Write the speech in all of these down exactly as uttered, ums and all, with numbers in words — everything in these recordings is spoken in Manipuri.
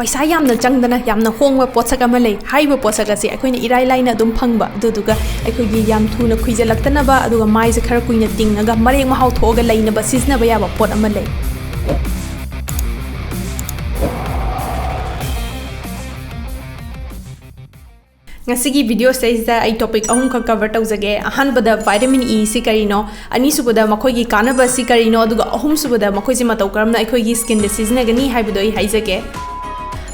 ꯄꯩꯁꯥ ꯌꯥꯝꯅ ꯆꯪꯗꯅ ꯌꯥꯝꯅ ꯍꯣꯡꯕ ꯄꯣꯠꯁꯛ ꯑꯃ ꯂꯩ꯫ ꯍꯥꯏꯔꯤꯕ ꯄꯣꯠꯁꯛ ꯑꯁꯤ ꯑꯩꯈꯣꯏꯅ ꯏꯔꯥꯏ ꯂꯥꯏꯅ ꯑꯗꯨꯝ ꯐꯪꯕ, ꯑꯗꯨꯗꯨꯒ ꯑꯩꯈꯣꯏꯒꯤ ꯌꯥꯝ ꯊꯨꯅ ꯈꯨꯏꯖꯜꯂꯛꯇꯅꯕ, ꯑꯗꯨꯒ ꯃꯥꯏꯁꯦ ꯈꯔ ꯀꯨꯏꯅ ꯇꯤꯡꯉꯒ ꯃꯔꯦꯛ ꯃꯍꯥꯎ ꯊꯣꯛꯑꯒ ꯂꯩꯅꯕ ꯁꯤꯖꯤꯟꯅꯕ ꯌꯥꯕ ꯄꯣꯠ ꯑꯃ ꯂꯩ꯫ ꯉꯁꯤꯒꯤ video ꯁꯤꯗꯩꯁꯤꯗ ꯑꯩ topic ꯑꯍꯨꯝꯈꯛ cover ꯇꯧꯖꯒꯦ꯫ ꯑꯍꯥꯟꯕꯗ vitamin E ꯁꯤ ꯀꯔꯤꯅꯣ, ꯑꯅꯤꯁꯨꯕꯗ ꯃꯈꯣꯏꯒꯤ ꯀꯥꯟꯅꯕ ꯑꯁꯤ ꯀꯔꯤꯅꯣ, ꯑꯗꯨꯒ ꯑꯍꯨꯝꯁꯨꯕꯗ ꯃꯈꯣꯏꯁꯦ ꯃꯇꯧ ꯀꯔꯝꯅ ꯑꯩꯈꯣꯏꯒꯤ skinꯗ ꯁꯤꯖꯤꯟꯅꯒꯅꯤ ꯍꯥꯏꯕꯗꯣ ꯑꯩ ꯍꯥꯏꯖꯒꯦ꯫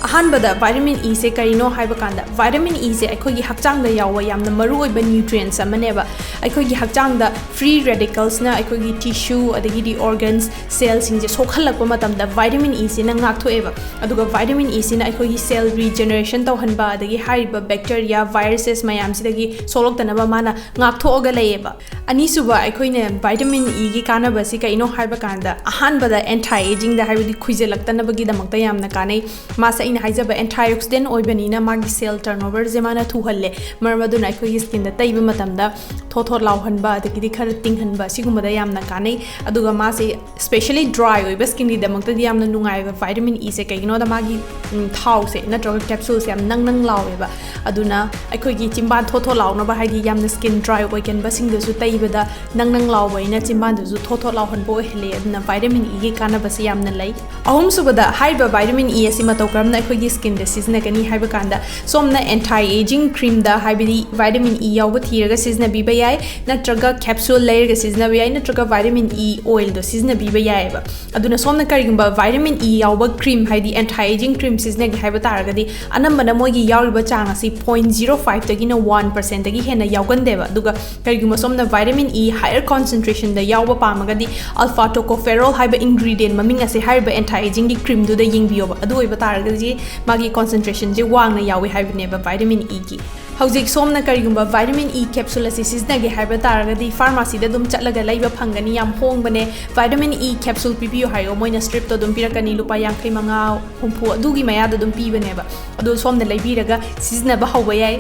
ꯑꯍꯥꯟꯕꯗ vitamin E ꯁꯦ ꯀꯔꯤꯅꯣ ꯍꯥꯏꯕ ꯀꯥꯟꯗ, vitamin E ꯁꯦ ꯑꯩꯈꯣꯏꯒꯤ ꯍꯛꯆꯥꯡꯗ ꯌꯥꯎꯕ ꯌꯥꯝꯅ ꯃꯔꯨꯑꯣꯏꯕ nutrients ꯑꯃꯅꯦꯕ꯫ ꯑꯩꯈꯣꯏꯒꯤ ꯍꯛꯆꯥꯡꯗ free radicalsꯅ ꯑꯩꯈꯣꯏꯒꯤ tissue ꯑꯗꯒꯤꯗꯤ organs cellꯁꯤꯡꯁꯦ ꯁꯣꯛꯍꯜꯂꯛꯄ ꯃꯇꯝꯗ vitamin E ꯁꯤꯅ ꯉꯥꯛꯊꯣꯛꯑꯦꯕ꯫ ꯑꯗꯨꯒ vitamin E ꯁꯤꯅ ꯑꯩꯈꯣꯏꯒꯤ cell regeneration ꯇꯧꯍꯟꯕ, ꯑꯗꯒꯤ ꯍꯥꯏꯔꯤꯕ bacteria, viruses ꯃꯌꯥꯝꯁꯤꯗꯒꯤ ꯁꯣꯛꯂꯛꯇꯅꯕ ꯃꯥꯅ ꯉꯥꯛꯊꯣꯛꯑꯒ ꯂꯩꯌꯦꯕ꯫ ꯑꯅꯤꯁꯨꯕ ꯑꯩꯈꯣꯏꯅ vitamin E ꯒꯤ ꯀꯥꯟꯅꯕꯁꯤ ꯀꯩꯅꯣ ꯍꯥꯏꯕ ꯀꯥꯟꯗ, ꯑꯍꯥꯟꯕꯗ anti agingꯗ, ꯍꯥꯏꯕꯗꯤ ꯈꯨꯏꯖꯜꯂꯛꯇꯅꯕꯒꯤꯗꯃꯛꯇ ꯌꯥꯝꯅ ꯀꯥꯟꯅꯩ꯫ ꯃꯥꯁꯦ ꯑꯩꯅ ꯍꯥꯏꯖꯕ antioxidant ꯑꯣꯏꯕꯅꯤꯅ ꯃꯥꯒꯤ cell turnoverꯁꯦ ꯃꯥꯅ ꯊꯨꯍꯜꯂꯦ꯫ ꯃꯔꯝ ꯑꯗꯨꯅ ꯑꯩꯈꯣꯏꯒꯤ skinꯗ ꯇꯩꯕ ꯃꯇꯝꯗ ꯊꯣꯠ ꯊꯣꯠ ꯂꯥꯎꯍꯟꯕ, ꯑꯗꯒꯤꯗꯤ ꯈꯔ ꯇꯤꯡꯍꯟꯕ, ꯁꯤꯒꯨꯝꯕꯗ ꯌꯥꯝꯅ ꯀꯥꯟꯅꯩ꯫ ꯑꯗꯨꯒ ꯃꯥꯁꯦ specially dry ꯑꯣꯏꯕ skinꯒꯤꯗꯃꯛꯇꯗꯤ ꯌꯥꯝꯅ ꯅꯨꯡꯉꯥꯏꯕ vitamin E ꯁꯦ꯫ ꯀꯩꯒꯤꯅꯣꯗ ꯃꯥꯒꯤ, ꯎꯝ, ꯊꯥꯎꯁꯦ ꯅꯠꯇ꯭ꯔꯒ capsuleꯁꯦ ꯌꯥꯝ ꯅꯪ ꯅꯪ ꯂꯥꯎꯋꯦꯕ꯫ ꯑꯗꯨꯅ ꯑꯩꯈꯣꯏꯒꯤ ꯆꯤꯝꯕꯥꯟ ꯊꯣꯠ ꯊꯣꯠ ꯂꯥꯎꯅꯕ, ꯍꯥꯏꯗꯤ ꯌꯥꯝꯅ skin dry ꯑꯣꯏꯒꯟꯕꯁꯤꯡꯗꯁꯨ ꯇꯩꯕꯗ ꯅꯪ ꯅꯪ ꯂꯥꯎꯕꯅꯤꯅ ꯆꯤꯝꯕꯥꯟꯗꯨꯁꯨ ꯊꯣꯠ ꯊꯣꯠ ꯂꯥꯎꯍꯟꯕ ꯑꯣꯏꯍꯜꯂꯦ꯫ ꯑꯗꯨꯅ vitamin E ꯒꯤ ꯀꯥꯟꯅꯕꯁꯦ ꯌꯥꯝꯅ ꯂꯩ꯫ ꯑꯍꯨꯝꯁꯨꯕꯗ, ꯍꯥꯏꯔꯤꯕ vitamin E ꯑꯁꯤ ꯃꯇꯧ ꯀꯔꯝꯅ ꯑꯩꯈꯣꯏꯒꯤ skinꯗ ꯁꯤꯖꯤꯟꯅꯒꯅꯤ ꯍꯥꯏꯕ ꯀꯥꯟꯗ, ꯁꯣꯝꯅ anti aging creamꯗ, ꯍꯥꯏꯕꯗꯤ vitamin E ꯌꯥꯎꯕ ꯊꯤꯔꯒ ꯁꯤꯖꯤꯟꯅꯕꯤꯕ ꯌꯥꯏ, ꯅꯠꯇ꯭ꯔꯒ capsule ꯂꯩꯔꯒ ꯁꯤꯖꯤꯟꯅꯕ ꯌꯥꯏ, ꯅꯠꯇ꯭ꯔꯒ vitamin E oilꯗꯣ ꯁꯤꯖꯤꯟꯅꯕꯤꯕ ꯌꯥꯏꯑꯕ꯫ ꯑꯗꯨꯅ ꯁꯣꯝꯅ ꯀꯔꯤꯒꯨꯝꯕ vitamin E ꯌꯥꯎꯕ cream, ꯍꯥꯏꯗꯤ anti aging cream ꯁꯤꯖꯤꯟꯅꯒꯦ ꯍꯥꯏꯕ ꯇꯥꯔꯒꯗꯤ, ꯑꯅꯝꯕꯅ ꯃꯣꯏꯒꯤ ꯌꯥꯎꯔꯤꯕ ꯆꯥꯡ ꯑꯁꯤ point zero fiveꯇꯒꯤꯅ one percentꯇꯒꯤ ꯍꯦꯟꯅ ꯌꯥꯎꯒꯟꯗꯦꯕ꯫ ꯑꯗꯨꯒ ꯀꯔꯤꯒꯨꯝꯕ ꯁꯣꯝꯅ vitamin E higher concentrationꯗ ꯌꯥꯎꯕ ꯄꯥꯝꯃꯒꯗꯤ, alpha tocopherol ꯍꯥꯏꯕ ingredient ꯃꯃꯤꯡ ꯑꯁꯦ ꯍꯥꯏꯔꯤꯕ anti agingꯒꯤ creamꯗꯨꯗ ꯌꯦꯡꯕꯤꯌꯣꯕ꯫ ꯑꯗꯨ ꯑꯣꯏꯕ ꯇꯥꯔꯒꯗꯤ ꯃꯥꯒꯤ concentrationꯁꯦ ꯋꯥꯡꯅ ꯌꯥꯎꯋꯤ ꯍꯥꯏꯕꯅꯦꯕ vitamin Eꯒꯤ꯫ ꯍꯧꯖꯤꯛ ꯁꯣꯝꯅ ꯀꯔꯤꯒꯨꯝꯕ vitamin E capsule ꯑꯁꯤ ꯁꯤꯖꯤꯟꯅꯒꯦ ꯍꯥꯏꯕ ꯇꯥꯔꯒꯗꯤ, pharmacyꯗ ꯑꯗꯨꯝ ꯆꯠꯂꯒ ꯂꯩꯕ ꯐꯪꯒꯅꯤ꯫ ꯌꯥꯝ ꯍꯣꯡꯕꯅꯦ꯫ Vitamin E capsule ꯄꯤꯕꯤꯌꯨ ꯍꯥꯏꯌꯣ, ꯃꯣꯏꯅ stripꯇꯣ ꯑꯗꯨꯝ ꯄꯤꯔꯛꯀꯅꯤ, ꯂꯨꯄꯥ ꯌꯥꯡꯈꯩ ꯃꯉꯥ, ꯍꯨꯝꯐꯨ ꯑꯗꯨꯒꯤ ꯃꯌꯥꯗ ꯑꯗꯨꯝ ꯄꯤꯕꯅꯦꯕ꯫ ꯑꯗꯣ ꯁꯣꯝꯅ ꯂꯩꯕꯤꯔꯒ ꯁꯤꯖꯤꯟꯅꯕ ꯍꯧꯕ ꯌꯥꯏ꯫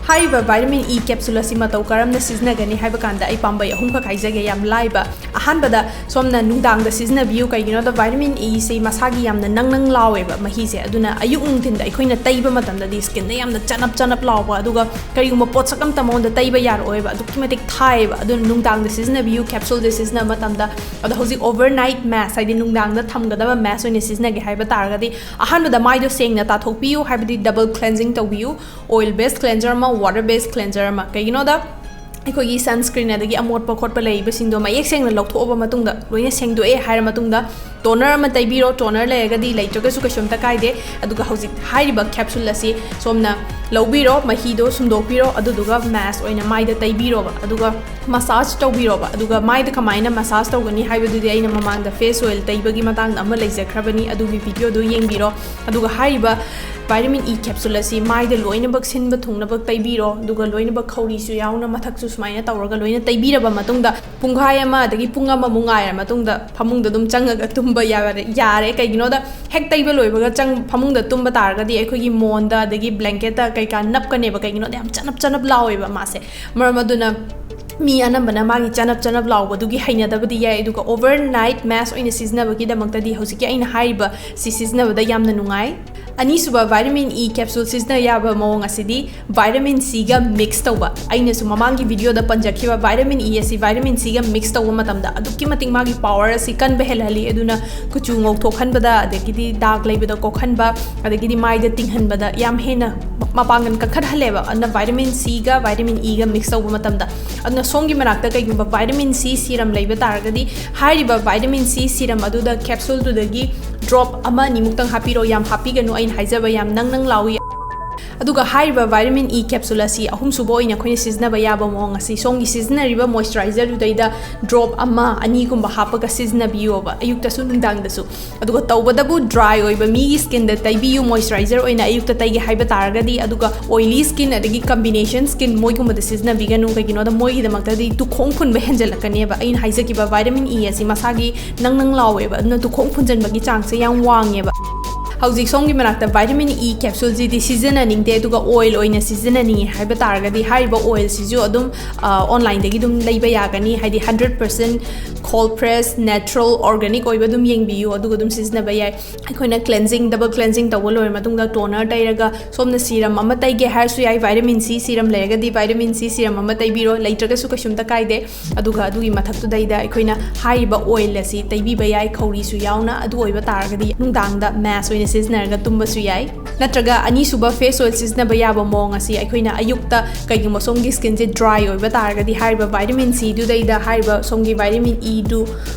ꯍꯥꯏꯔꯤꯕ ꯚꯥꯏꯇꯥꯃꯤꯟ ꯏ ꯀꯦꯞꯁꯨꯜ ꯑꯁꯤ ꯃꯇꯧ ꯀꯔꯝꯅ ꯁꯤꯖꯤꯟꯅꯒꯅꯤ ꯍꯥꯏꯕ ꯀꯥꯟꯗ ꯑꯩ ꯄꯥꯝꯕꯩ ꯑꯍꯨꯝꯈꯛ ꯍꯥꯏꯖꯒꯦ, ꯌꯥꯝ ꯂꯥꯏꯕ꯫ ꯑꯍꯥꯟꯕꯗ ꯁꯣꯝꯅ ꯅꯨꯡꯗꯥꯡꯗ ꯁꯤꯖꯤꯟꯅꯕꯤꯌꯨ꯫ ꯀꯩꯒꯤꯅꯣꯗ ꯚꯥꯏꯇꯥꯃꯤꯟ ꯏꯁꯤ ꯃꯁꯥꯒꯤ ꯌꯥꯝꯅ ꯅꯪ ꯅꯪ ꯂꯥꯎꯋꯦꯕ ꯃꯍꯤꯁꯦ, ꯑꯗꯨꯅ ꯑꯌꯨꯛ ꯅꯨꯡꯊꯤꯟꯗ ꯑꯩꯈꯣꯏꯅ ꯇꯩꯕ ꯃꯇꯝꯗꯗꯤ ꯁ꯭ꯀꯤꯟꯗ ꯌꯥꯝꯅ ꯆꯅꯞ ꯆꯅꯞ ꯂꯥꯎꯕ, ꯑꯗꯨꯒ ꯀꯔꯤꯒꯨꯝꯕ ꯄꯣꯠꯁꯛ ꯑꯝꯇ ꯃꯉꯣꯟꯗ ꯇꯩꯕ ꯌꯥꯔꯛꯑꯣꯏꯕ, ꯑꯗꯨꯛꯀꯤ ꯃꯇꯤꯛ ꯊꯥꯏꯌꯦꯕ꯫ ꯑꯗꯨꯅ ꯅꯨꯡꯗꯥꯡꯗ ꯁꯤꯖꯤꯟꯅꯕꯤꯌꯨ, ꯀꯦꯞꯁꯨꯜꯁꯦ ꯁꯤꯖꯤꯟꯅꯕ ꯃꯇꯝꯗ꯫ ꯑꯗꯣ ꯍꯧꯖꯤꯛ ꯑꯣꯚꯔꯅꯥꯏꯠ ꯃꯥꯁ, ꯍꯥꯏꯗꯤ ꯅꯨꯡꯗꯥꯡꯗ ꯊꯝꯒꯗꯕ ꯃꯥꯁ ꯑꯣꯏꯅ ꯁꯤꯖꯤꯟꯅꯒꯦ ꯍꯥꯏꯕ ꯇꯥꯔꯒꯗꯤ, ꯑꯍꯥꯟꯕꯗ ꯃꯥꯏꯗꯣ ꯁꯦꯡꯅ ꯇꯥꯊꯣꯛꯄꯤꯌꯨ, ꯍꯥꯏꯕꯗꯤ ꯗꯕꯜ ꯀ꯭ꯂꯦꯟꯖꯤꯡ ꯇꯧꯕꯤꯌꯨ꯫ ꯑꯣꯏꯜ ꯕꯦꯁ ꯀ꯭ꯂꯦꯟꯖꯔ ꯑꯃ, ꯋꯥꯇꯔ ꯕꯦꯁ ꯀ꯭ꯂꯦꯟꯖꯔ ꯑꯃ꯫ ꯀꯩꯒꯤꯅꯣꯗ ꯑꯩꯈꯣꯏꯒꯤ ꯁꯟꯁꯀ꯭ꯔꯤꯟ ꯑꯗꯒꯤ ꯑꯃꯣꯠꯄ ꯈꯣꯠꯄ ꯂꯩꯕꯁꯤꯡꯗꯣ ꯃꯌꯦꯛ ꯁꯦꯡꯅ ꯂꯧꯊꯣꯛꯑꯕ ꯃꯇꯨꯡꯗ, ꯂꯣꯏꯅ ꯁꯦꯡꯗꯣꯛꯑꯦ ꯍꯥꯏꯔ ꯃꯇꯨꯡꯗ, ꯇꯣꯅꯔ ꯑꯃ ꯇꯩꯕꯤꯔꯣ꯫ ꯇꯣꯅꯔ ꯂꯩꯔꯒꯗꯤ, ꯂꯩꯇ꯭ꯔꯒꯁꯨ ꯀꯩꯁꯨꯝꯇ ꯀꯥꯏꯗꯦ꯫ ꯑꯗꯨꯒ ꯍꯧꯖꯤꯛ ꯍꯥꯏꯔꯤꯕ ꯀꯦꯞꯁꯨꯜ ꯑꯁꯤ ꯁꯣꯝꯅ ꯂꯧꯕꯤꯔꯣ, ꯃꯍꯤꯗꯣ ꯁꯨꯝꯗꯣꯛꯄꯤꯔꯣ, ꯑꯗꯨꯗꯨꯒ ꯃꯥꯁ ꯑꯣꯏꯅ ꯃꯥꯏꯗ ꯇꯩꯕꯤꯔꯣꯕ, ꯑꯗꯨꯒ ꯃꯁꯥꯖ ꯇꯧꯕꯤꯔꯣꯕ꯫ ꯑꯗꯨꯒ ꯃꯥꯏꯗ ꯀꯃꯥꯏꯅ ꯃꯁꯥꯖ ꯇꯧꯒꯅꯤ ꯍꯥꯏꯕꯗꯨꯗꯤ ꯑꯩꯅ ꯃꯃꯥꯡꯗ ꯐꯦꯁ ꯑꯣꯏꯜ ꯇꯩꯕꯒꯤ ꯃꯇꯥꯡꯗ ꯑꯃ ꯂꯩꯖꯈ꯭ꯔꯕꯅꯤ, ꯑꯗꯨꯒꯤ ꯚꯤꯗꯤꯑꯣꯗꯨ ꯌꯦꯡꯕꯤꯔꯣ꯫ ꯑꯗꯨꯒ ꯍꯥꯏꯔꯤꯕ ꯚꯥꯏꯇꯥꯃꯤꯟ ꯏ ꯀꯦꯞꯁꯨꯜ ꯑꯁꯤ ꯃꯥꯏꯗ ꯂꯣꯏꯅꯃꯛ ꯁꯤꯟꯕ ꯊꯨꯡꯅꯕ ꯇꯩꯕꯤꯔꯣ, ꯑꯗꯨꯒ ꯂꯣꯏꯅꯃꯛ ꯈꯧꯔꯤꯁꯨ ꯌꯥꯎꯅ ꯃꯊꯛꯁꯨ ꯁꯨꯃꯥꯏꯅ ꯇꯧꯔꯒ ꯂꯣꯏꯅ ꯇꯩꯕꯤꯔꯕ ꯃꯇꯨꯡꯗ, ꯄꯨꯡꯈꯥꯏ ꯑꯃ ꯑꯗꯒꯤ ꯄꯨꯡ ꯑꯃꯃꯨꯛ ꯉꯥꯏꯔ ꯃꯇꯨꯡꯗ ꯐꯃꯨꯡꯗ ꯑꯗꯨꯝ ꯆꯪꯉꯒ ꯇꯨꯝꯕ ꯌꯥꯔꯦ, ꯌꯥꯔꯦ꯫ ꯀꯩꯒꯤꯅꯣꯗ ꯍꯦꯛ ꯇꯩꯕ ꯂꯣꯏꯕꯒ ꯆꯪ-, ꯐꯃꯨꯡꯗ ꯇꯨꯝꯕ ꯇꯥꯔꯒꯗꯤ ꯑꯩꯈꯣꯏꯒꯤ ꯃꯣꯟꯗ ꯑꯗꯒꯤ ꯕ꯭ꯂꯦꯡꯀꯦꯠꯇ ꯀꯩꯀꯥ ꯅꯞꯀꯅꯦꯕ, ꯀꯩꯒꯤꯅꯣꯗ ꯌꯥꯝ ꯆꯅꯞ ꯆꯅꯞ ꯂꯥꯎꯋꯦꯕ ꯃꯥꯁꯦ꯫ ꯃꯔꯝ ꯑꯗꯨꯅ ꯃꯤ ꯑꯅꯝꯕꯅ ꯃꯥꯒꯤ ꯆꯅꯞ ꯆꯅꯞ ꯂꯥꯎꯕꯗꯨꯒꯤ ꯍꯩꯅꯗꯕꯗꯤ ꯌꯥꯏ, ꯑꯗꯨꯒ ꯑꯣꯚꯔꯅꯥꯏꯠ ꯃꯥꯁ ꯑꯣꯏꯅ ꯁꯤꯖꯤꯟꯅꯕꯒꯤꯗꯃꯛꯇꯗꯤ ꯍꯧꯖꯤꯛꯀꯤ ꯑꯩꯅ ꯍꯥꯏꯔꯤꯕ ꯁꯤ ꯁꯤꯖꯤꯟꯅꯕꯗ ꯌꯥꯝꯅ ꯅꯨꯡꯉꯥꯏ꯫ ꯑꯅꯤꯁꯨꯕ ꯚꯥꯏꯇꯥꯃꯤꯟ ꯏ ꯀꯦꯞꯁꯨꯜ ꯁꯤꯖꯤꯟꯅ ꯌꯥꯕ ꯃꯑꯣꯡ ꯑꯁꯤꯗꯤ ꯚꯥꯏꯇꯥꯃꯤꯟ ꯁꯤꯒ ꯃꯤꯛꯁ ꯇꯧꯕ꯫ ꯑꯩꯅꯁꯨ ꯃꯃꯥꯡꯒꯤ ꯚꯤꯗꯤꯑꯣꯗ ꯄꯟꯖꯈꯤꯕ ꯚꯥꯏꯇꯥꯃꯤꯟ ꯏ ꯑꯁꯤ ꯚꯥꯏꯇꯥꯃꯤꯟ ꯁꯤꯒ ꯃꯤꯛꯁ ꯇꯧꯕ ꯃꯇꯝꯗ ꯑꯗꯨꯛꯀꯤ ꯃꯇꯤꯛ ꯃꯥꯒꯤ ꯄꯥꯋꯔ ꯑꯁꯤ ꯀꯟꯕ ꯍꯦꯜꯍꯜꯂꯤ, ꯑꯗꯨꯅ ꯀꯨꯆꯨ ꯉꯧꯊꯣꯛꯍꯟꯕꯗ, ꯑꯗꯒꯤꯗꯤ ꯗꯥꯛ ꯂꯩꯕꯗ ꯀꯣꯛꯍꯟꯕ, ꯑꯗꯒꯤꯗꯤ ꯃꯥꯏꯗ ꯇꯤꯡꯍꯟꯕꯗ ꯌꯥꯝ ꯍꯦꯟꯅ ꯃꯄꯥꯡꯒꯜ ꯀꯟꯈꯠꯍꯜꯂꯦꯕ, ꯑꯗꯨꯅ ꯚꯥꯏꯇꯥꯃꯤꯟ ꯁꯤꯒ ꯚꯥꯏꯇꯥꯃꯤꯟ ꯏꯒ ꯃꯤꯛꯁ ꯇꯧꯕ ꯃꯇꯝꯗ꯫ ꯑꯗꯨꯅ ꯁꯣꯝꯒꯤ ꯃꯅꯥꯛꯇ ꯀꯩꯒꯨꯝꯕ ꯚꯥꯏꯇꯥꯃꯤꯟ ꯁꯤ ꯁꯤꯔꯝ ꯂꯩꯕ ꯇꯥꯔꯒꯗꯤ, ꯍꯥꯏꯔꯤꯕ ꯚꯥꯏꯇꯥꯃꯤꯟ ꯁꯤ ꯁꯤꯔꯝ ꯑꯗꯨꯗ ꯀꯦꯞꯁꯨꯜꯗꯨꯗꯒꯤ ꯗ꯭ꯔꯣꯞ ꯑꯃ ꯑꯅꯤꯃꯨꯛꯇꯪ ꯍꯥꯞꯄꯤꯔꯣ, ꯌꯥꯝ ꯍꯥꯞꯄꯤꯒꯅꯨ, ꯑꯩꯅ ꯍꯥꯏꯖꯕ ꯌꯥꯝ ꯅꯪ ꯅꯪ ꯂꯥꯎꯏ꯫ ꯑꯗꯨꯒ ꯍꯥꯏꯔꯤꯕ ꯚꯥꯏꯇꯥꯃꯤꯟ ꯏ ꯀꯦꯞꯁꯨꯜ ꯑꯁꯤ ꯑꯍꯨꯝꯁꯨꯕ ꯑꯣꯏꯅ ꯑꯩꯈꯣꯏꯅ ꯁꯤꯖꯤꯟꯅꯕ ꯌꯥꯕ ꯃꯑꯣꯡ ꯑꯁꯤ, ꯁꯣꯝꯒꯤ ꯁꯤꯖꯤꯟꯅꯔꯤꯕ ꯃꯣꯏꯆꯔꯥꯏꯖꯔꯗꯨꯗꯩꯗ ꯗ꯭ꯔꯣꯞ ꯑꯃ ꯑꯅꯤꯒꯨꯝꯕ ꯍꯥꯞꯄꯒ ꯁꯤꯖꯤꯟꯅꯕꯤꯌꯣꯕ, ꯑꯌꯨꯛꯇꯁꯨ ꯅꯨꯡꯗꯥꯡꯗꯁꯨ꯫ ꯑꯗꯨꯒ ꯇꯧꯕꯇꯕꯨ ꯗ꯭ꯔꯥꯏ ꯑꯣꯏꯕ ꯃꯤꯒꯤ ꯁ꯭ꯀꯤꯟꯗ ꯇꯩꯕꯤꯌꯨ, ꯃꯣꯏꯆꯔꯥꯏꯖꯔ ꯑꯣꯏꯅ ꯑꯌꯨꯛꯇ ꯇꯩꯒꯦ ꯍꯥꯏꯕ ꯇꯥꯔꯒꯗꯤ꯫ ꯑꯗꯨꯒ ꯑꯣꯏꯂꯤ ꯁ꯭ꯀꯤꯟ ꯑꯗꯒꯤ ꯀꯝꯕꯤꯅꯦꯁꯟ ꯁ꯭ꯀꯤꯟ, ꯃꯣꯏꯒꯨꯝꯕꯗ ꯁꯤꯖꯤꯟꯅꯕꯤꯒꯅꯨ, ꯀꯩꯒꯤꯅꯣꯗ ꯃꯣꯏꯒꯤꯗꯃꯛꯇꯗꯤ ꯇꯨꯈꯣꯡ ꯐꯨꯟꯕ ꯍꯦꯟꯖꯜꯂꯛꯀꯅꯦꯕ꯫ ꯑꯩꯅ ꯍꯥꯏꯖꯈꯤꯕ ꯚꯥꯏꯇꯥꯃꯤꯟ ꯏ ꯑꯁꯤ ꯃꯁꯥꯒꯤ ꯅꯪ ꯅꯪ ꯂꯥꯎꯋꯦꯕ, ꯑꯗꯨꯅ ꯇꯨꯈꯣꯡ ꯐꯨꯟꯖꯟꯕꯒꯤ ꯆꯥꯡꯁꯦ ꯌꯥꯝ ꯋꯥꯡꯉꯦꯕ꯫ ꯍꯧꯖꯤꯛ ꯁꯣꯝꯒꯤ ꯃꯅꯥꯛꯇ vitamin E capsule ꯁꯤꯗꯤ ꯁꯤꯖꯤꯟꯅꯅꯤꯡꯗꯦ, ꯑꯗꯨꯒ oil ꯑꯣꯏꯅ ꯁꯤꯖꯤꯟꯅꯅꯤꯡꯉꯤ ꯍꯥꯏꯕ ꯇꯥꯔꯒꯗꯤ, ꯍꯥꯏꯔꯤꯕ oil ꯁꯤꯁꯨ ꯑꯗꯨꯝ, ꯑ, online ꯗꯒꯤ ꯑꯗꯨꯝ ꯂꯩꯕ ꯌꯥꯒꯅꯤ, ꯍꯥꯏꯗꯤ hundred percent cold press, natural, organic ꯑꯣꯏꯕ ꯑꯗꯨꯝ ꯌꯦꯡꯕꯤꯌꯨ, ꯑꯗꯨꯒ ꯑꯗꯨꯝ ꯁꯤꯖꯤꯟꯅꯕ ꯌꯥꯏ꯫ ꯑꯩꯈꯣꯏꯅ cleansing, double cleansing ꯇꯧꯕ ꯂꯣꯏꯔ ꯃꯇꯨꯡꯗ toner ꯇꯩꯔꯒ, ꯁꯣꯝꯅ serum ꯑꯃ ꯇꯩꯒꯦ ꯍꯥꯏꯔꯁꯨ ꯌꯥꯏ, vitamin C serum ꯂꯩꯔꯒꯗꯤ vitamin C serum ꯑꯃ ꯇꯩꯕꯤꯔꯣ, ꯂꯩꯇ꯭ꯔꯒꯁꯨ ꯀꯩꯁꯨꯝꯇ ꯀꯥꯏꯗꯦ꯫ ꯑꯗꯨꯒ ꯑꯗꯨꯒꯤ ꯃꯊꯛꯇꯨꯗꯩꯗ ꯑꯩꯈꯣꯏꯅ ꯍꯥꯏꯔꯤꯕ oil ꯑꯁꯤ ꯇꯩꯕꯤꯕ ꯌꯥꯏ, ꯈꯧꯔꯤꯁꯨ ꯌꯥꯎꯅ꯫ ꯑꯗꯨ ꯑꯣꯏꯕ ꯇꯥꯔꯒꯗꯤ ꯅꯨꯡꯗꯥꯡꯗ mask ꯑꯣꯏꯅ ꯁꯤꯖꯤꯟꯅꯔꯒ ꯇꯨꯝꯕꯁꯨ ꯌꯥꯏ꯫ ꯅꯠꯇ꯭ꯔꯒ ꯑꯅꯤꯁꯨꯕ face oil ꯁꯤꯖꯤꯟꯅꯕ ꯌꯥꯕ ꯃꯑꯣꯡ ꯑꯁꯤ, ꯑꯩꯈꯣꯏꯅ ꯑꯌꯨꯛꯇ ꯀꯩꯒꯨꯝꯕ ꯁꯣꯝꯒꯤ skin ꯁꯦ dry ꯑꯣꯏꯕ ꯇꯥꯔꯒꯗꯤ, ꯍꯥꯏꯔꯤꯕ vitamin C ꯗꯨꯗꯩꯗ ꯍꯥꯏꯔꯤꯕ ꯁꯣꯝꯒꯤ vitamin E ꯗꯨ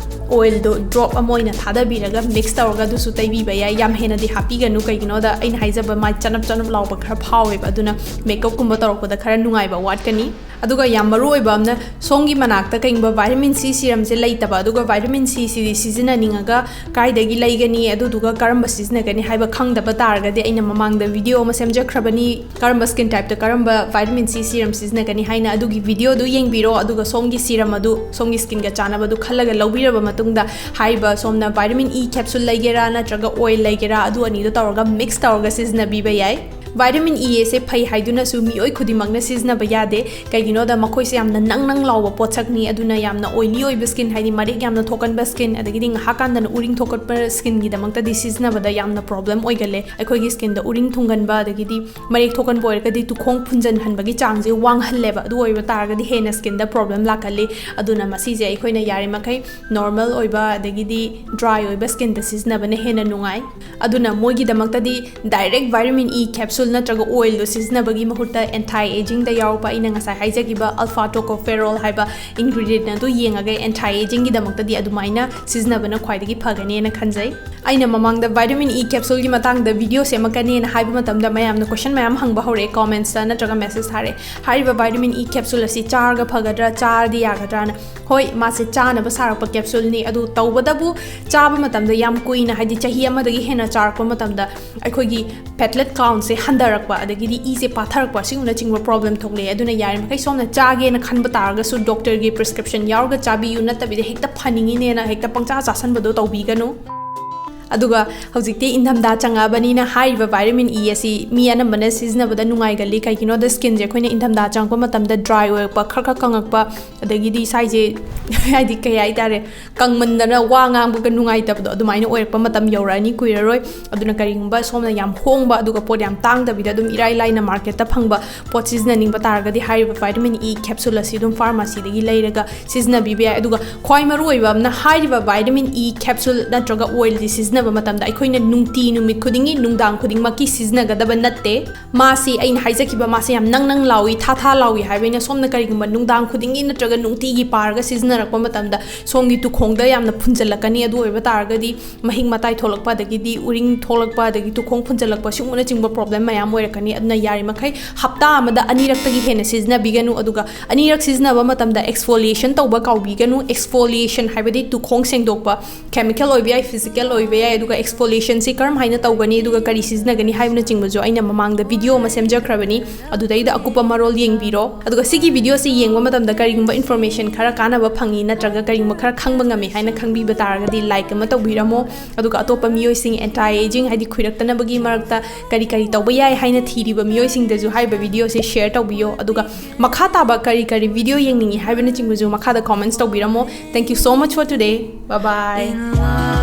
oil ꯗꯣ drop ꯑꯃ ꯑꯣꯏꯅ ꯊꯥꯗꯕꯤꯔꯒ mix ꯇꯧꯔꯒ ꯑꯗꯨꯁꯨ ꯇꯩꯕꯤꯕ ꯌꯥꯏ꯫ ꯌꯥꯝ ꯍꯦꯟꯅꯗꯤ ꯍꯥꯞꯄꯤꯒꯅꯨ, ꯀꯩꯒꯤꯅꯣꯗ ꯑꯩꯅ ꯍꯥꯏꯖꯕ ꯃꯥꯏ ꯆꯅꯞ ꯆꯅꯞ ꯂꯥꯎꯕ ꯈꯔ ꯐꯥꯎꯋꯦꯕ, ꯑꯗꯨꯅ makeup ꯀꯨꯝꯕ ꯇꯧꯔꯛꯄꯗ ꯈꯔ ꯅꯨꯡꯉꯥꯏꯕ ꯋꯥꯠꯀꯅꯤ꯫ ꯑꯗꯨꯒ ꯌꯥꯝ ꯃꯔꯨ ꯑꯣꯏꯕ ꯑꯃꯅ, ꯁꯣꯝꯒꯤ ꯃꯅꯥꯛꯇ ꯀꯩꯒꯨꯝꯕ vitamin C serum ꯁꯦ ꯂꯩꯇꯕ, ꯑꯗꯨꯒ vitamin C ꯁꯤꯗꯤ ꯁꯤꯖꯤꯟꯅꯅꯤꯡꯉꯒ ꯀꯥꯏꯗꯒꯤ ꯂꯩꯒꯅꯤ, ꯑꯗꯨꯗꯨꯒ ꯀꯔꯝꯕ ꯁꯤꯖꯤꯟꯅꯒꯅꯤ ꯍꯥꯏꯕ ꯈꯪꯗꯕ ꯇꯥꯔꯒꯗꯤ, ꯑꯩꯅ ꯃꯃꯥꯡꯗ video ꯑꯃ ꯁꯦꯝꯖꯈ꯭ꯔꯕꯅꯤ, ꯀꯔꯝꯕ skin type ꯇ ꯀꯔꯝꯕ vitamin C serum ꯁꯤꯖꯤꯟꯅꯒꯅꯤ ꯍꯥꯏꯅ꯫ ꯑꯗꯨꯒꯤ video ꯗꯨ ꯌꯦꯡꯕꯤꯔꯣ, ꯑꯗꯨꯒ ꯁꯣꯝꯒꯤ serum ꯑꯗꯨ ꯁꯣꯝꯒꯤ skin ꯒ ꯆꯥꯟꯅꯕꯗꯨ ꯈꯜꯂꯒ ꯂꯧꯕꯤꯔꯕ ꯃꯇꯨꯡꯗ, ꯍꯥꯏꯔꯤꯕ ꯁꯣꯝꯅ vitamin E capsule ꯂꯩꯒꯦꯔꯥ ꯅꯠꯇ꯭ꯔꯒ oil ꯂꯩꯒꯦꯔꯥ, ꯑꯗꯨ ꯑꯅꯤꯗꯣ ꯇꯧꯔꯒ mix ꯇꯧꯔꯒ ꯁꯤꯖꯤꯟꯅꯕꯤꯕ ꯌꯥꯏ꯫ Vitamin E ꯑꯁꯦ ꯐꯩ ꯍꯥꯏꯗꯨꯅꯁꯨ ꯃꯤꯑꯣꯏ ꯈꯨꯗꯤꯡꯃꯛꯅ ꯁꯤꯖꯤꯟꯅꯕ ꯌꯥꯗꯦ꯫ ꯀꯩꯒꯤꯅꯣꯗ ꯃꯈꯣꯏꯁꯦ ꯌꯥꯝꯅ ꯅꯪ ꯅꯪ ꯂꯥꯎꯕ ꯄꯣꯠꯁꯛꯅꯤ, ꯑꯗꯨꯅ ꯌꯥꯝꯅ oily ꯑꯣꯏꯕ skin, ꯍꯥꯏꯗꯤ ꯃꯔꯦꯛ ꯌꯥꯝꯅ ꯊꯣꯛꯀꯟꯕ skin, ꯑꯗꯒꯤꯗꯤ ꯉꯥꯏꯍꯥꯛ ꯀꯥꯟꯗꯅ ꯎꯔꯤꯡ ꯊꯣꯛꯀꯠꯄ skin ꯒꯤꯗꯃꯛꯇꯗꯤ ꯁꯤꯖꯤꯟꯅꯕꯗ ꯌꯥꯝꯅ problem ꯑꯣꯏꯒꯜꯂꯦ꯫ ꯑꯩꯈꯣꯏꯒꯤ skin ꯗ ꯎꯔꯤꯡ ꯊꯨꯡꯒꯟꯕ, ꯑꯗꯒꯤꯗꯤ ꯃꯔꯦꯛ ꯊꯣꯛꯀꯟꯕ ꯑꯣꯏꯔꯒꯗꯤ ꯇꯨꯈꯣꯡ ꯐꯨꯟꯖꯟꯍꯟꯕꯒꯤ ꯆꯥꯡꯁꯦ ꯋꯥꯡꯍꯜꯂꯦꯕ꯫ ꯑꯗꯨ ꯑꯣꯏꯕ ꯇꯥꯔꯒꯗꯤ ꯍꯦꯟꯅ skin ꯗ problem ꯂꯥꯛꯀꯜꯂꯤ꯫ ꯑꯗꯨꯅ ꯃꯁꯤꯁꯦ ꯑꯩꯈꯣꯏꯅ ꯌꯥꯔꯤꯃꯈꯩ normal ꯑꯣꯏꯕ, ꯑꯗꯒꯤꯗꯤ dry ꯑꯣꯏꯕ skin ꯗ ꯁꯤꯖꯤꯟꯅꯕꯅ ꯍꯦꯟꯅ ꯅꯨꯡꯉꯥꯏ꯫ ꯑꯗꯨꯅ ꯃꯣꯏꯒꯤꯗꯃꯛꯇꯗꯤ direct vitamin E capsule ꯅꯠꯇ꯭ꯔꯒ oil ꯗꯣ ꯁꯤꯖꯤꯟꯅꯕꯒꯤ ꯃꯍꯨꯠꯇ anti aging ꯗ ꯌꯥꯎꯔꯛꯄ ꯑꯩꯅ ꯉꯁꯥꯏ ꯍꯥꯏꯖꯈꯤꯕ alpha tocopherol ꯍꯥꯏꯕ ingredient ꯑꯗꯨ ꯌꯦꯡꯉꯒ anti aging ꯒꯤꯗꯃꯛꯇꯗꯤ ꯑꯗꯨꯃꯥꯏꯅ ꯁꯤꯖꯤꯟꯅꯕꯅ ꯈ꯭ꯋꯥꯏꯗꯒꯤ ꯐꯒꯅꯦꯅ ꯈꯟꯖꯩ꯫ ꯑꯩꯅ ꯃꯃꯥꯡꯗ vitamin E capsule ꯒꯤ ꯃꯇꯥꯡꯗ video ꯁꯦꯝꯃꯛꯀꯅꯦꯅ ꯍꯥꯏꯕ ꯃꯇꯝꯗ ꯃꯌꯥꯝꯅ question ꯃꯌꯥꯝ ꯍꯪꯕ ꯍꯧꯔꯛꯑꯦ, comments ꯇ ꯅꯠꯇ꯭ꯔꯒ message ꯊꯥꯔꯛꯑꯦ꯫ ꯍꯥꯏꯔꯤꯕ vitamin E capsule ꯑꯁꯤ ꯆꯥꯔꯒ ꯐꯒꯗ꯭ꯔꯥ, ꯆꯥꯔꯗꯤ ꯌꯥꯒꯗ꯭ꯔꯥꯅ꯫ ꯍꯣꯏ, ꯃꯥꯁꯦ ꯆꯥꯅꯕ ꯁꯥꯔꯛꯄ capsule ꯅꯤ, ꯑꯗꯨ ꯇꯧꯕꯇꯕꯨ ꯆꯥꯕ ꯃꯇꯝꯗ ꯌꯥꯝ ꯀꯨꯏꯅ, ꯍꯥꯏꯗꯤ ꯆꯍꯤ ꯑꯃꯗꯒꯤ ꯍꯦꯟꯅ ꯆꯥꯔꯛꯄ ꯃꯇꯝꯗ ꯑꯩꯈꯣꯏꯒꯤ platelet count ꯁꯦ ꯍꯟꯊꯔꯛꯄ, ꯑꯗꯒꯤꯗꯤ ꯏꯁꯦ ꯄꯥꯊꯔꯛꯄ, ꯑꯁꯤꯒꯨꯝꯕꯅꯆꯤꯡꯕ problem ꯊꯣꯛꯂꯛꯑꯦ꯫ ꯑꯗꯨꯅ ꯌꯥꯔꯤꯃꯈꯩ ꯁꯣꯝꯅ ꯆꯥꯒꯦꯅ ꯈꯟꯕ ꯇꯥꯔꯒꯁꯨ doctor ꯒꯤ prescription ꯌꯥꯎꯔꯒ ꯆꯥꯕꯤꯌꯨ, ꯅꯠꯇꯕꯤꯗ ꯍꯦꯛꯇ ꯐꯅꯤꯡꯉꯤꯅꯦꯅ ꯍꯦꯛꯇ ꯄꯪꯆꯥ ꯆꯥꯁꯟꯕꯗꯣ ꯇꯧꯕꯤꯒꯅꯨ꯫ ꯑꯗꯨꯒ ꯍꯧꯖꯤꯛꯇꯤ ꯏꯪꯊꯝꯊꯥ ꯆꯪꯉꯛꯑꯕꯅꯤꯅ ꯍꯥꯏꯔꯤꯕ ꯚꯥꯏꯇꯥꯃꯤꯟ ꯏ ꯑꯁꯤ ꯃꯤ ꯑꯅꯝꯕꯅ ꯁꯤꯖꯤꯟꯅꯕꯗ ꯅꯨꯡꯉꯥꯏꯒꯜꯂꯤ꯫ ꯀꯩꯒꯤꯅꯣꯗ ꯁ꯭ꯀꯤꯟꯁꯦ ꯑꯩꯈꯣꯏꯅ ꯏꯪꯊꯝꯊꯥ ꯆꯪꯉꯛꯄ ꯃꯇꯝꯗ ꯗ꯭ꯔꯥꯏ ꯑꯣꯏꯔꯛꯄ, ꯈꯔ ꯈꯔ ꯀꯪꯉꯛꯄ, ꯑꯗꯒꯤꯗꯤ ꯏꯁꯥꯁꯦ ꯍꯥꯏꯗꯤ ꯀꯩ ꯍꯥꯏꯇꯥꯔꯦ, ꯀꯪꯃꯟꯗꯅ ꯋꯥ ꯉꯥꯡꯕꯒ ꯅꯨꯡꯉꯥꯏꯇꯕꯗꯣ ꯑꯗꯨꯃꯥꯏꯅ ꯑꯣꯏꯔꯛꯄ ꯃꯇꯝ ꯌꯧꯔꯛꯑꯅꯤ ꯀꯨꯏꯔꯔꯣꯏ꯫ ꯑꯗꯨꯅ ꯀꯔꯤꯒꯨꯝꯕ ꯁꯣꯝꯅ ꯌꯥꯝ ꯍꯣꯡꯕ ꯑꯗꯨꯒ ꯄꯣꯠ ꯌꯥꯝ ꯇꯥꯡꯗꯕꯤꯗ ꯑꯗꯨꯝ ꯏꯔꯥꯏ ꯂꯥꯏꯅ ꯃꯥꯔꯀꯦꯠꯇ ꯐꯪꯕ ꯄꯣꯠ ꯁꯤꯖꯤꯟꯅꯅꯤꯡꯕ ꯇꯥꯔꯒꯗꯤ ꯍꯥꯏꯔꯤꯕ ꯚꯥꯏꯇꯥꯃꯤꯟ ꯏ ꯀꯦꯞꯁꯨꯜ ꯑꯁꯤ ꯑꯗꯨꯝ ꯐꯥꯔꯃꯥꯁꯤꯗꯒꯤ ꯂꯩꯔꯒ ꯁꯤꯖꯤꯟꯅꯕꯤꯕ ꯌꯥꯏ꯫ ꯑꯗꯨꯒ ꯈ꯭ꯋꯥꯏ ꯃꯔꯨ ꯑꯣꯏꯕ ꯑꯃꯅ ꯍꯥꯏꯔꯤꯕ ꯚꯥꯏꯇꯥꯃꯤꯟ ꯏ ꯀꯦꯞꯁꯨꯜ ꯅꯠꯇ꯭ꯔꯒ ꯑꯣꯏꯜꯁꯤ ꯁꯤꯖꯤꯟꯅꯕ ꯃꯇꯝꯗ ꯑꯩꯈꯣꯏꯅ ꯅꯨꯡꯇꯤ ꯅꯨꯃꯤꯠ ꯈꯨꯗꯤꯡꯒꯤ ꯅꯨꯡꯗꯥꯡ ꯈꯨꯗꯤꯡꯃꯛꯀꯤ ꯁꯤꯖꯤꯟꯅꯒꯗꯕ ꯅꯠꯇꯦ꯫ ꯃꯥꯁꯤ ꯑꯩꯅ ꯍꯥꯏꯖꯈꯤꯕ, ꯃꯥꯁꯤ ꯌꯥꯝ ꯅꯪ ꯅꯪ ꯂꯥꯎꯏ, ꯊꯥ ꯊꯥ ꯂꯥꯎꯏ ꯍꯥꯏꯕꯅꯤꯅ ꯁꯣꯝꯅ ꯀꯔꯤꯒꯨꯝꯕ ꯅꯨꯡꯗꯥꯡ ꯈꯨꯗꯤꯡꯒꯤ ꯅꯠꯇ꯭ꯔꯒ ꯅꯨꯡꯇꯤꯒꯤ ꯄꯥꯔꯒ ꯁꯤꯖꯤꯟꯅꯔꯛꯄ ꯃꯇꯝꯗ ꯁꯣꯝꯒꯤ ꯇꯨꯈꯣꯡꯗ ꯌꯥꯝꯅ ꯐꯨꯟꯖꯜꯂꯛꯀꯅꯤ꯫ ꯑꯗꯨ ꯑꯣꯏꯕ ꯇꯥꯔꯒꯗꯤ ꯃꯍꯤꯛ ꯃꯇꯥꯏ ꯊꯣꯛꯂꯛꯄ, ꯑꯗꯒꯤꯗꯤ ꯎꯔꯤꯡ ꯊꯣꯛꯂꯛꯄ, ꯑꯗꯒꯤ ꯇꯨꯈꯣꯡ ꯐꯨꯟꯖꯜꯂꯛꯄ, ꯁꯤꯒꯨꯝꯕꯅꯆꯤꯡꯕ ꯄ꯭ꯔꯣꯕ꯭ꯂꯦꯝ ꯃꯌꯥꯝ ꯑꯣꯏꯔꯛꯀꯅꯤ꯫ ꯑꯗꯨꯅ ꯌꯥꯔꯤꯃꯈꯩ ꯍꯞꯇꯥ ꯑꯃꯗ ꯑꯅꯤꯔꯛꯇꯒꯤ ꯍꯦꯟꯅ ꯁꯤꯖꯤꯟꯅꯕꯤꯒꯅꯨ꯫ ꯑꯗꯨꯒ ꯑꯅꯤꯔꯛ ꯁꯤꯖꯤꯟꯅꯕ ꯃꯇꯝꯗ ꯑꯦꯛꯁꯐꯣꯂꯤꯌꯦꯁꯟ ꯇꯧꯕ ꯀꯥꯎꯕꯤꯒꯅꯨ꯫ ꯑꯦꯛꯁꯐꯣꯂꯤꯌꯦꯁꯟ ꯍꯥꯏꯕꯗꯤ ꯇꯨꯈꯣꯡ ꯁꯦꯡꯗꯣꯛꯄ, ꯀꯦꯃꯤꯀꯦꯜ ꯑꯣꯏꯕ ꯌꯥꯏ, ꯐꯤꯖꯤꯀꯦꯜ ꯑꯣꯏꯕ ꯌꯥꯏ꯫ ꯑꯗꯨꯒ ꯑꯦꯛꯁꯐꯣꯂꯤꯌꯦꯁꯟꯁꯤ ꯀꯔꯝ ꯍꯥꯏꯅ ꯇꯧꯒꯅꯤ, ꯑꯗꯨꯒ ꯀꯔꯤ ꯁꯤꯖꯤꯟꯅꯒꯅꯤ ꯍꯥꯏꯕꯅꯆꯤꯡꯕꯁꯨ ꯑꯩꯅ ꯃꯃꯥꯡꯗ ꯚꯤꯗꯤꯑꯣ ꯑꯃ ꯁꯦꯝꯖꯈ꯭ꯔꯕꯅꯤ, ꯑꯗꯨꯗꯩꯗ ꯑꯀꯨꯞꯄ ꯃꯔꯣꯜ ꯌꯦꯡꯕꯤꯔꯣ꯫ ꯑꯗꯨꯒ ꯁꯤꯒꯤ ꯚꯤꯗꯤꯑꯣꯁꯤ ꯌꯦꯡꯕ ꯃꯇꯝꯗ ꯀꯔꯤꯒꯨꯝꯕ ꯏꯟꯐꯣꯔꯃꯦꯁꯟ ꯈꯔ ꯀꯥꯟꯅꯕ ꯐꯪꯉꯤ ꯅꯠꯇ꯭ꯔꯒ ꯀꯔꯤꯒꯨꯝꯕ ꯈꯔ ꯈꯪꯕ ꯉꯝꯃꯤ ꯍꯥꯏꯅ ꯈꯪꯕꯤꯕ ꯇꯥꯔꯒꯗꯤ ꯂꯥꯏꯛ ꯑꯃ ꯇꯧꯕꯤꯔꯝꯃꯣ꯫ ꯑꯗꯨꯒ ꯑꯇꯣꯞꯄ ꯃꯤꯑꯣꯏꯁꯤꯡ ꯑꯦꯟꯇꯥꯏ ꯑꯦꯖꯤꯡ ꯍꯥꯏꯗꯤ ꯈꯨꯏꯔꯛꯇꯅꯕꯒꯤ ꯃꯔꯛꯇ ꯀꯔꯤ ꯀꯔꯤ ꯇꯧꯕ ꯌꯥꯏ ꯍꯥꯏꯅ ꯊꯤꯔꯤꯕ ꯃꯤꯑꯣꯏꯁꯤꯡꯗꯁꯨ ꯍꯥꯏꯔꯤꯕ ꯚꯤꯗꯤꯑꯣꯁꯤ ꯁꯤꯌꯔ ꯇꯧꯕꯤꯌꯣ꯫ ꯑꯗꯨꯒ ꯃꯈꯥ ꯇꯥꯕ ꯀꯔꯤ ꯀꯔꯤ ꯚꯤꯗꯤꯑꯣ ꯌꯦꯡꯅꯤꯡꯉꯤ ꯍꯥꯏꯕꯅꯆꯤꯡꯕꯁꯨ ꯃꯈꯥꯗ ꯀꯣꯃꯦꯟꯠꯁ ꯇꯧꯕꯤꯔꯝꯃꯣ꯫ Thank you so much for today. Bye bye.